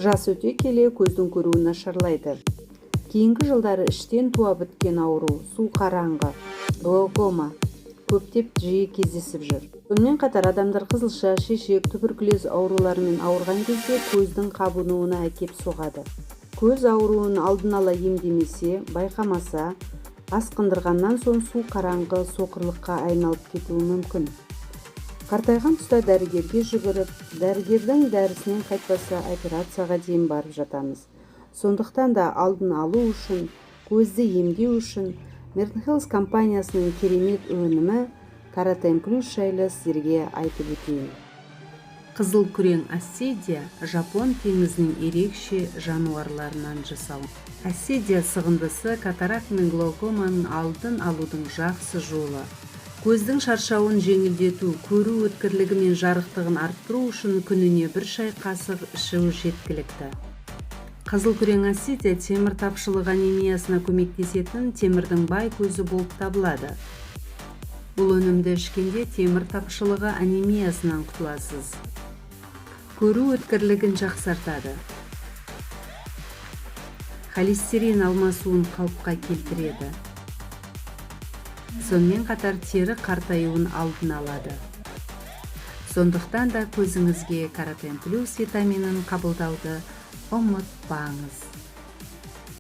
Жас өте келе көздің көруі нашарлайды. Кейінгі жылдары іштен туа біткен ауру, су қараңғы, глаукома көптеп жиі кездесіп жүр. Сонымен қатар адамдар қызылша, шешек, туберкулез ауруларымен ауырған кезде көздің қабынуына әкеп соғады. Көз ауруын алдын ала емдемесе, байқамаса, асқындырғаннан соң су қараңғы соқырлыққа айналып кетуі мүмкін. Қартайған тұста дәрігерге жүгіріп, дәрігердің дәрісінен қайтпаса, операцияға дейін барып жатамыз. Сондықтан да алдын алу үшін, көзді емдеу үшін Мерн Хелс компаниясының керемет өнімі Каротен Плюс жайлы сіздерге айтып өтейін. Қызыл күрең ассидия Жапон теңізінің ерекше жануарларынан жасалған. Ассидия сығындысы катаракта мен глаукоманың алдын алудың жақсы жолы. Көздің шаршауын жеңілдету, көру өткірлігі мен жарықтығын арттыру үшін күніне 1 шай қасық ішу жеткілікті. Қызыл күрең ассидия темір тапшылығы анемиясына көмектесетін темірдің бай көзі болып табылады. Бұл өнімді ішкенде темір тапшылығы анемиясынан құтыласыз. Көру өткірлігін жақсартады. Холестерин алмасуын қалыпқа келтіреді. Сонымен қатар тері қартаюын алдын алады. Сондықтан да көзіңізге Каротен Плюс витаминін қабылдауды ұмытпаңыз.